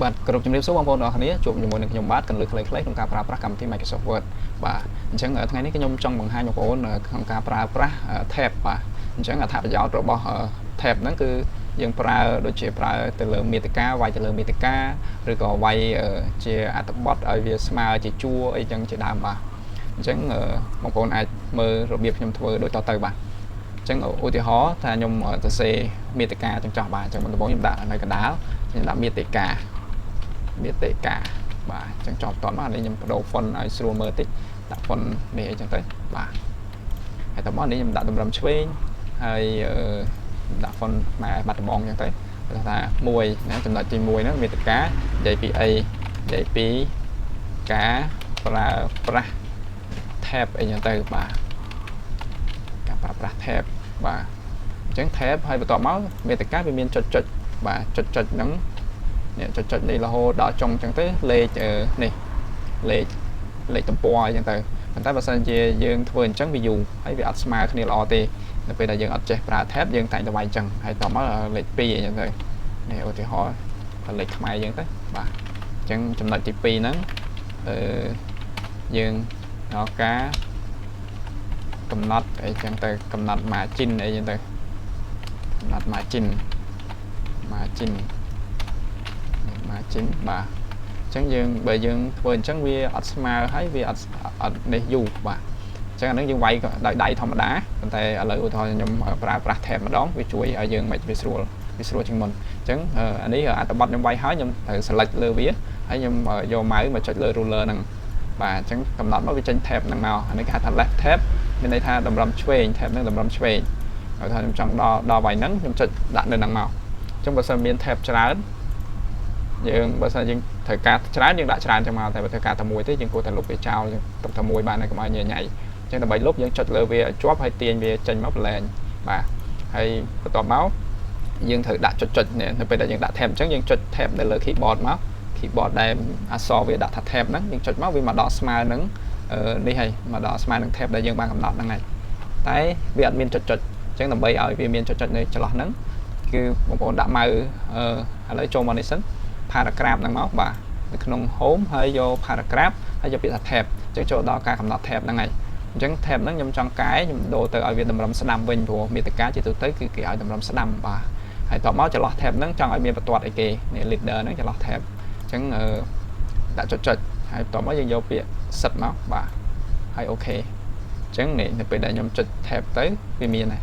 បាទគោរពជំរាបសួរបងប្អូនទាំងអស់គ្នាជួបជាមួយនឹងខ្ញុំបាទកន្លឹះខ្លីៗក្នុងការប្រើប្រាស់កម្មវិធី Microsoft Word បាទអញ្ចឹងថ្ងៃនេះខ្ញុំចង់បង្ហាញបងប្អូនក្នុងការប្រើប្រាស់ tab បាទអញ្ចឹងអត្ថប្រយោជន៍របស់ tab ហ្នឹងគឺយើងប្រើដូចជាប្រើទៅលើមាតិកាវាយទៅលើមាតិកាឬក៏វាយជាអត្ថបទឲ្យវាស្មើជាជួរអីចឹងជាដើមបាទអញ្ចឹងបងប្អូនអាចមើលរបៀបខ្ញុំធ្វើដូចតទៅបាទអញ្ចឹងឧទាហរណ៍ថាខ្ញុំសរសេរមាតិកាចឹងចោះបាទអញ្ចឹងដំបូងខ្ញុំដាក់នៅកណ្ដាលខ្ញុំដាក់មាតិកាមាតិកាបាទអញ្ចឹងចប់តមកនេះខ្ញុំបដូរ font ឲ្យស្រួលមើលតិចដាក់ font នេះអីចឹងទៅបាទហើយតមកនេះខ្ញុំដាក់តម្រឹមឆ្វេងហើយដាក់ font ម៉ែបាត់ដំបងចឹងទៅគេថា1ណាចំណុចទី1ហ្នឹងមាតិកានិយាយពីអីនិយាយពីការប្រើប្រាស់ tab អីចឹងទៅបាទការប្រើប្រាស់ tab បាទអញ្ចឹង tab ហើយបន្ទាប់មកមាតិកាវាមានចុចចុចបាទចុចចុចហ្នឹងនេះចុចចុចនេះរហូតដល់ចុងអញ្ចឹងទៅលេខនេះលេខលេខទំព័រអញ្ចឹងទៅប៉ុន្តែបើសិនជាយើងធ្វើអញ្ចឹងវាយូរហើយវាអត់ស្មើគ្នាល្អទេនៅពេលដែលយើងអត់ចេះប្រើ tab យើងតែងតែវាយអញ្ចឹងហើយតមកលេខ2អញ្ចឹងទៅនេះឧទាហរណ៍លេខខ្មែរអញ្ចឹងទៅបាទអញ្ចឹងចំណុចទី2ហ្នឹងអឺយើងដល់ការកំណត់អីចឹងទៅកំណត់ margin អីចឹងទៅកំណត់ margin margin margin បាទអញ្ចឹងយើងបើយើងធ្វើអញ្ចឹងវាអត់ស្មើហើយវាអត់អត់នេះយូរបាទអញ្ចឹងអានេះយើងវាយដោយដៃធម្មតាប៉ុន្តែឥឡូវឧទាហរណ៍ខ្ញុំប្រើប្រាស់ tab ម្ដងវាជួយឲ្យយើងមិនវាស្រួលវាស្រួលជាងមុនអញ្ចឹងអានេះអត្ថបទខ្ញុំវាយហើយខ្ញុំត្រូវ select លើវាហើយខ្ញុំយក mouse មកចុចលើ ruler ហ្នឹងបាទអញ្ចឹងកំណត់មកវាចេញ tab ហ្នឹងមកអានេះគេហៅថា left tab មានន័យថាតម្រឹមឆ្វេង tab ហ្នឹងតម្រឹមឆ្វេងហើយថាខ្ញុំចង់ដល់ដល់វាយហ្នឹងខ្ញុំចុចដាក់នៅហ្នឹងមកអញ្ចឹងបើសិនមាន tab ច្រើនយើងបើសិនយើងត្រូវការច្រើនយើងដាក់ច្រើនចឹងមកតែបើត្រូវការតែមួយទេយើងគួរតែលុបវាចោលយើងទុកតែមួយបានហើយកុំឲ្យញ៉ៃញ៉ៃអញ្ចឹងដើម្បីលុបយើងចុចលើវាឲ្យជាប់ហើយទាញវាចេញមកប្រឡែងបាទហើយបន្ទាប់មកយើងត្រូវដាក់ចុចចុចនេះនៅពេលដែលយើងដាក់ tab អញ្ចឹងយើងចុច tab នៅលើ keyboard មក keyboard ដែលអក្សរវាដាក់ថា tab ហ្នឹងយើងចុចមកវាមកដល់ស្មើនឹងនេះហើយមកដល់ស្មើនឹង tab ដែលយើងបានកំណត់ហ្នឹងហើយតែវាអត់មានចុចចុចអញ្ចឹងដើម្បីឲ្យវាមានចុចចុចនៅចន្លោះហ្នឹងគឺបងប្អូនដាក់ mouse ឥឡូវចូលមកនេះសិន paragraph ហ្នឹងមកបាទនៅក្នុង home ហើយយក paragraph ហើយយកពាក្យថា tab អញ្ចឹងចូលដល់ការកំណត់ tab ហ្នឹងហើយអញ្ចឹង tab ហ្នឹងខ្ញុំចង់កែខ្ញុំដូរទៅឲ្យវាតម្រឹមស្ដាំវិញព្រោះមាតិកាជាទូទៅគឺគេឲ្យតម្រឹមស្ដាំបាទហើយតបមកចន្លោះ tab ហ្នឹងចង់ឲ្យមានបន្ទាត់អីគេនេះ leader ហ្នឹងចន្លោះ tab អញ្ចឹងអឺដាក់ចុចចុចហើយបន្ទាប់មកយើងយកពាក្យ set មកបាទហើយ OK អញ្ចឹងនេះនៅពេលដែលខ្ញុំចុច tab ទៅវាមានហើយ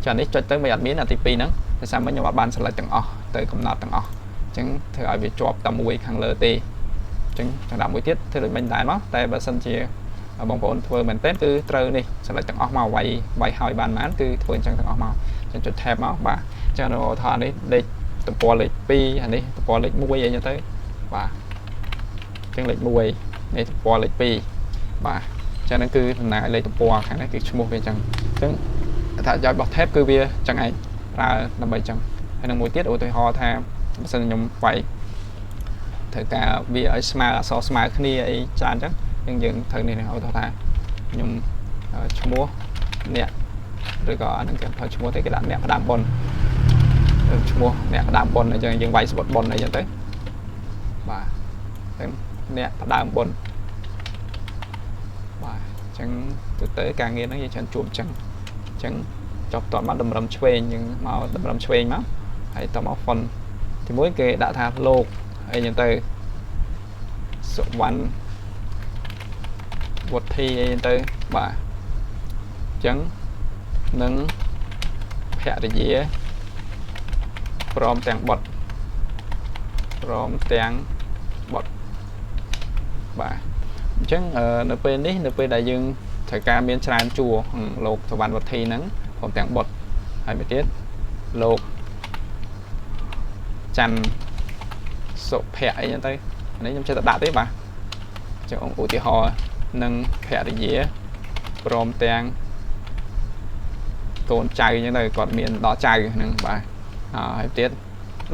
ចានេះចុចទៅមិនអត់មានអាទី2ហ្នឹងដោយសារមិញខ្ញុំអត់បាន select ទាំងអស់ទៅកំណត់ទាំងអស់អញ្ចឹងធ្វើឲ្យវាជាប់តែមួយខាងលើទេអញ្ចឹងចង់ដាក់មួយទៀតធ្វើដូចមិញដែរមកតែបើសិនជាបងប្អូនធ្វើមែនទែនគឺត្រូវនេះ select ទាំងអស់មកវាយវាយហើយបានបានគឺធ្វើអញ្ចឹងទាំងអស់មកអញ្ចឹងចុច tab មកបាទអញ្ចឹងឧទាហរណ៍នេះលេខទំព័រលេខ2អានេះទំព័រលេខ1អីចឹងទៅបាទអញ្ចឹងលេខ1នេះទំព័រលេខ2បាទអញ្ចឹងហ្នឹងគឺតំណាងឲ្យលេខទំព័រខាងនេះគឺឈ្មោះវាអញ្ចឹងអញ្ចឹងអត្ថប្រយោជន៍របស់ tab គឺវាចឹងឯងប្រើដើម្បីចឹងហើយនឹងមួយទៀតឧទាហរណ៍ថាបើសិនខ្ញុំវាយត្រូវការវាឲ្យស្មើអក្សរស្មើគ្នាអីច្រើនចឹងយើងយើងត្រូវនេះឧទាហរណ៍ថាខ្ញុំឈ្មោះអ្នកឬក៏អានឹងគេប្រើឈ្មោះទេគេដាក់អ្នកផ្ដាំប៉ុនឈ្មោះអ្នកផ្ដើមប៉ុនអញ្ចឹងយើងវាយស្បុតប៉ុនអីចឹងទៅបាទអញ្ចឹងអ្នកផ្ដើមប៉ុនបាទអញ្ចឹងទៅទៅការងារហ្នឹងយើងច្រើនជួបអញ្ចឹងអញ្ចឹងចុះតមកតម្រឹមឆ្វេងយើងមកតម្រឹមឆ្វេងមកហើយតមក font ទីមួយគេដាក់ថាលោកអីចឹងទៅសុវណ្ណវុធីអីចឹងទៅបាទអញ្ចឹងនឹងភរិយាព្រមទាំងបុត្រព្រមទាំងបុត្របាទអញ្ចឹងនៅពេលនេះនៅពេលដែលយើងត្រូវការមានច្រើនជួរលោកសវណ្ណវុធីហ្នឹងព្រមទាំងបុត្រហើយមួយទៀតលោកច័ន្ទសុភ័ក្រអីចឹងទៅនេះខ្ញុំចេះតែដាក់ទេបាទចឹងឧទាហរណ៍នឹងភរិយាព្រមទាំងកូនចៅអញ្ចឹងទៅគាត់មានដល់ចៅហ្នឹងបាទហើយទៀត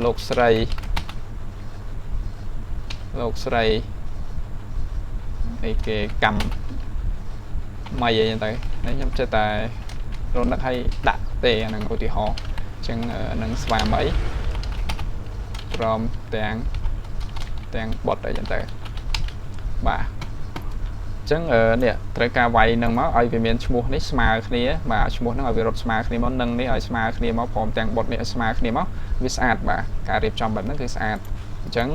លោកស្រីលោកស្រីអីគេកម្មមីអីចឹងទៅនេះខ្ញុំចេះតែរនឹកឲ្យដាក់ទេអាហ្នឹងឧទាហរណ៍អញ្ចឹងនឹងស្វាមីព្រមទាំង ទាំងបុតអីចឹងទៅបាទអញ្ចឹងនេះត្រូវការវាយនឹងមកឲ្យវាមានឈ្មោះនេះស្មើគ្នាបាទឈ្មោះហ្នឹងឲ្យវារត់ស្មើគ្នាមកនឹងនេះឲ្យស្មើគ្នាមកព្រមទាំងបុតនេះឲ្យស្មើគ្នាមកវាស្អាតបាទការរៀបចំបែបហ្នឹងគឺស្អាតអញ្ចឹង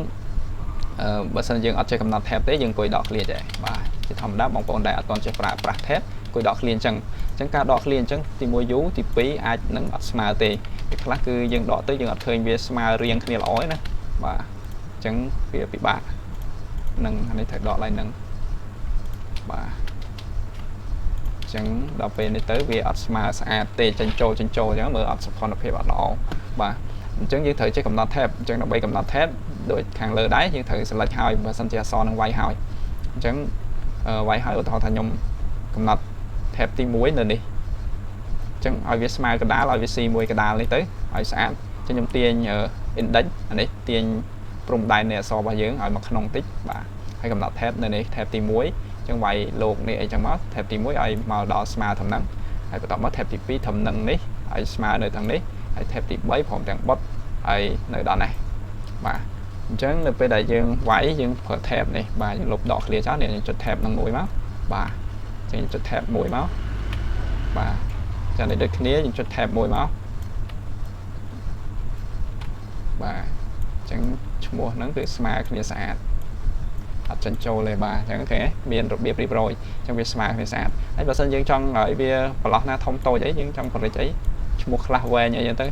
អឺបើសិនយើងអត់ចេះកំណត់ tab ទេយើងអង្គុយដកឃ្លាដែរបាទជាធម្មតាបងប្អូនដែលអត់ទាន់ចេះប្រើប្រាស់ tab អង្គុយដកឃ្លាអញ្ចឹងអញ្ចឹងការដកឃ្លាអញ្ចឹងទី1យូរទី2អាចនឹងអត់ស្មើទេពេលខ្លះគឺយើងដកទៅយើងអត់ឃើញវាស្មើរៀងគ្នាល្អទេណាបាទអញ្ចឹងវាពិបាកនឹងនេះត្រូវដកឡើងនឹងបាទអញ្ចឹងដល់ពេលនេះទៅវាអត់ស្មើស្អាតទេចេញចូលចេញចូលអញ្ចឹងមើលអត់សោភ័ណភាពអត់ល្អបាទអញ្ចឹងយើងត្រូវចេះកំណត់ tab អញ្ចឹងដើម្បីកំណត់ tab ដូចខាងលើដែរយើងត្រូវ select ហើយបើសិនជាអក្សរនឹងវាយហើយអញ្ចឹងវាយហើយឧទាហរណ៍ថាខ្ញុំកំណត់ tab ទី1នៅនេះអញ្ចឹងឲ្យវាស្មើកដាលឲ្យវាស៊ីមួយកដាលនេះទៅឲ្យស្អាតអញ្ចឹងខ្ញុំទាញ index អានេះទាញព្រំដែននៃអក្សររបស់យើងឲ្យមកក្នុងតិចបាទហើយកំណត់ tab នៅនេះ tab ទី1អញ្ចឹងវាយលោកនេះអីចឹងមក tab ទី1ឲ្យមកដល់ស្មើត្រឹមហ្នឹងហើយបន្ទាប់មក tab ទី2ត្រឹមនឹងនេះឲ្យស្មើនៅទាំងនេះហើយ tab ទី3ព្រមទាំងបុតហើយនៅដល់នេះបាទអញ្ចឹងនៅពេលដែលយើងវាយយើងប្រើ tab នេះបាទយើងលុបដកឃ្លាចោលនេះយើងចុច tab នឹងមួយមកបាទអញ្ចឹងចុច tab មួយមកបាទចានេះដូចគ្នាយើងចុច tab មួយមកបាទអញ្ចឹងឈ្មោះហ្នឹងគឺស្មើគ្នាស្អាតអត់ចិញ្ចូលទេបាទអញ្ចឹងគេមានរបៀបរៀបរយអញ្ចឹងវាស្មើគ្នាស្អាតហើយបើសិនយើងចង់ឲ្យវាប្រឡោះណាធំតូចអីយើងចង់បរិចអីឈ្មោះខ្លះវែងអីចឹងទៅ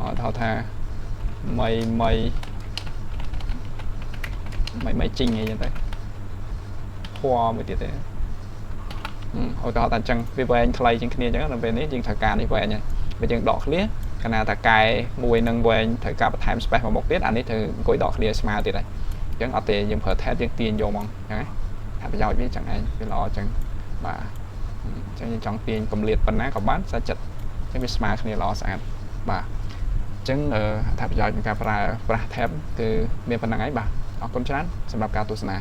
អត់ថាមីមីមីមីជីងអីចឹងទៅពណ៌មួយទៀតទេឧទាហរណ៍ថាអញ្ចឹងវាវែងខ្លីជាងគ្នាអញ្ចឹងដល់ពេលនេះយើងត្រូវការនេះវែងហើយបើយើងដកឃ្លាកាលណាតាកែមួយនឹងវែងត្រូវការបន្ថែម space មកមុខទៀតអានេះត្រូវអង្គុយដកឃ្លាស្មើទៀតហើយអញ្ចឹងអត់ទេយើងប្រើ tab យើងទាញយកហ្មងអញ្ចឹងថាប្រយោជន៍វាចឹងឯងវាល្អអញ្ចឹងបាទអញ្ចឹងយើងចង់ទាញកម្រិតប៉ុណ្ណាក៏បានសាច់ចិត្តអញ្ចឹងវាស្មើគ្នាល្អស្អាតបាទអញ្ចឹងអត្ថប្រយោជន៍នៃការប្រើប្រាស់ tab គឺមានប៉ុណ្្នឹងឯងបាទអរគុណច្រើនសម្រាប់ការទស្សនា។